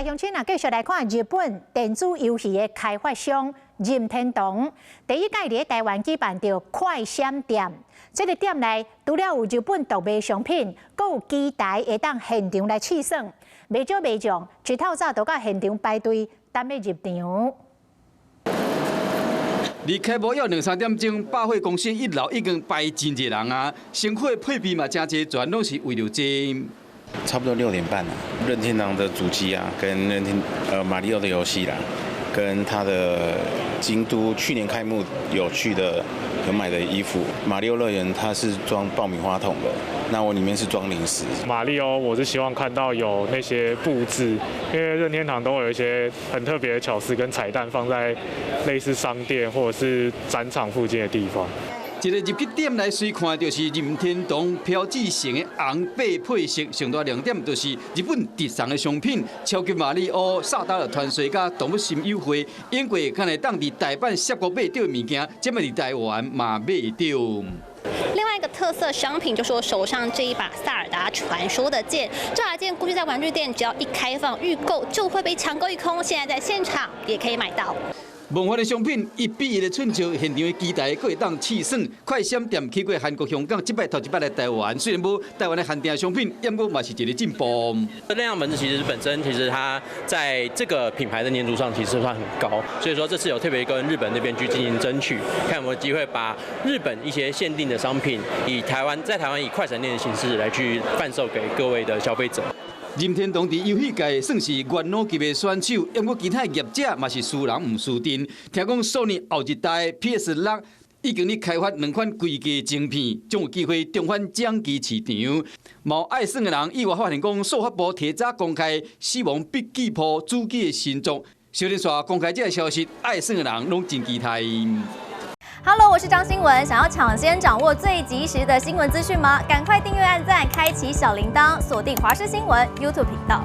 來鄉親啊，繼續來看日本電子遊戲的開發商任天堂，第一擺佇台灣舉辦著快閃店。這个店內除了有日本獨賣商品，閣有機台會當現場來試耍。袂少民眾一透早就到現場排隊等欲入場。離開幕猶兩三點鐘，百貨公司一樓已經排真濟人啊，商貨配備嘛誠齊全，攏是為著這。差不多6點半了，任天堂的主機啊，跟任天馬里奧的遊戲啦，跟他的京都去年開幕有去的有買的衣服。馬里奧樂園它是裝爆米花桶的，那我裡面是裝零食。馬里奧我是希望看到有那些佈置，因為任天堂都會有一些很特別的巧思跟彩蛋放在類似商店或者是展場附近的地方。一个入去店內隨看就是任天堂標誌性的紅白配色，上大亮點就是日本直送的商品，超級馬里奧、薩達的傳說佮動物森友會，永過敢會當佇大阪澀谷買著的物件，這擺佇台灣嘛買會著。另外一個特色商品就是我手上這一把薩爾達傳說的劍，這把劍過去在玩具店只要一開放預購就會被搶購一空，現在在現場也可以買到。夢幻的商品1比1的寸尺，現場的機台閣會當試耍。快閃店去過韓國、香港，這擺頭一擺來台灣。雖然無台灣的限定商品，毋過嘛是一個進步。任天堂本其實本身其實它在這個品牌的黏著上其實算很高，所以說這次有特別跟日本那邊去進行爭取，看有沒有機會把日本一些限定的商品，以台灣在台灣以快閃店的形式來去販售給各位的消費者。任天堂佇遊戲界算是元老級的選手，毋過其他業者嘛是輸人毋輸陣。聽講索尼後一代 PS6已經咧開發兩款規格晶片，將有機會重返掌機市場。嘛愛耍的人意外發現講，數發部提早公開《死亡筆記簿》主機的新作。小連續公開這个消息，愛耍的人攏真期待。 Hello，我是張新聞，想要搶先掌握最及時的新聞資訊嗎？趕快訂閱、按讚、開啟小鈴鐺，鎖定華視新聞 YouTube 頻道。